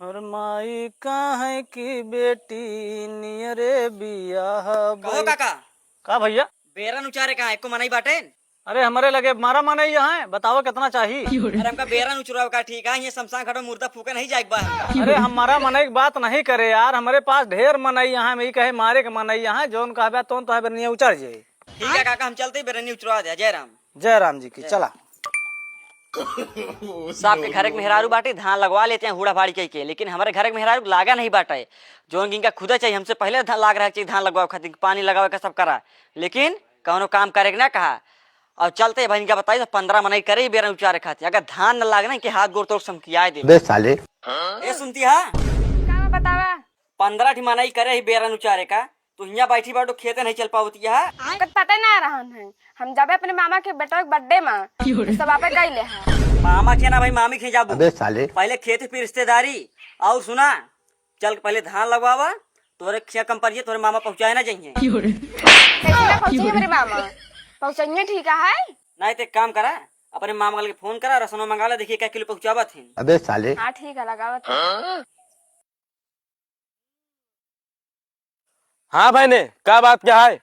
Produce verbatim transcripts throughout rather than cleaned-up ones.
और माई कहे कि बेटी नियरे बियाह कहो बैठ- काका। का भैया? बेरन उचारे कहाँ एको मनई बाटे? अरे हमरे लगे मारा मनई यहाँ है, बताओ कितना चाही? अरे हमका बेरन उचरावे का ठीक है, ये शमशान घाट में मुर्दा फूके नहीं जाए बा। अरे हमारा मनई की बात नहीं करे यार, हमरे पास ढेर मनई यहाँ है, हम ई कहे मारे के मनई यहाँ है, जौन कहबे तौन तो है बेरनिया उचर जाए। ठीक है काका, हम चलते ही बेरनिया उचरवा दे। जय राम। जय राम जी की, चला। साहब के घरे के मेहरारू बाटी, धान लगवा लेते हैं हूड़ा भाड़ी कई के, लेकिन हमरे घरे के मेहरारू लागा नहीं बाटे। जौन इनका खुदा चाहिए, हमसे पहले धा-, लाग रहा चाहिए धान लगवावे खातिर, पानी लगावे का सब करा, लेकिन कौनो काम करे के ना कहा। और चलते भाई इनका बताई तो पन्द्रह मनई करे ही बेरन उचारे खातिर, अगर धान न लागे ना इनके हाथ गोड़ तोड़ समकियाए दे। बे साले। ए सुनती हा? का बतावा? पन्द्रह ठी मनई करे ही बेरन उचारे का, तू हियाँ बैठी बाटू, खेते नहीं चल पावती है। ओकर पता ना रहन है, हम जाबे अपने मामा के बेटा के बर्थडे में, तो सब आपे गई ले है। मामा के ना भाई, मामी के जाबू। अबे साले। पहले खेत फिर रिश्तेदारी। और सुना, चल पहले धान लगवावा, तोरे खिया कम पड़िए, तोरे मामा पहुँचाए ना जाइए। कैसे ना पहुँचिए मेरे मामा? पहुँचाइए ठीक है। नहीं तो एक काम करा, अपने मामा के फोन करा, रसनो मंगा ले, देखिए क्या किलो पहुँचावत है। अबे साले। हाँ ठीक है, लगावत है। हाँ भाई ने, का बात क्या है?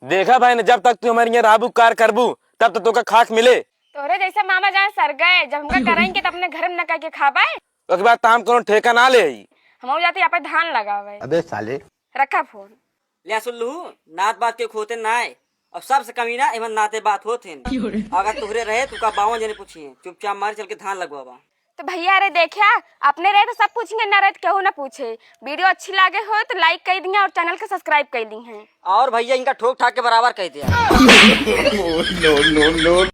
देखा भाई ने, जब तक तू हमारे यहाँ रहबू, कार करबू, तब तक तोका खाक मिले। तोरे जैसे मामा जाए सर गए, जब हमका कराएंगे तब अपने घर में न कह के खा पाए। ओके बाद तो हम कोनो ठेका ना ले आई। हम जाते यहाँ पे धान लगावे। अबे साले। रखा फोन। ले सुन लू, नात बात के खोते ना है, और सबसे कमीना एमन नाते बात होत हैं। अगर तोहरे रहे तो का बावन जने पूछिए, चुपचाप मारे चल के धान लगवावा। तो भैया, अरे देखा, अपने रहे तो सब पूछेंगे, ना रहे तो केहू ना पूछे। वीडियो अच्छी लागे हो तो लाइक कर दिया और चैनल के सब्सक्राइब कर दी हैं। और भैया, इनका ठोक ठाक के बराबर कह दिया। No, no, no।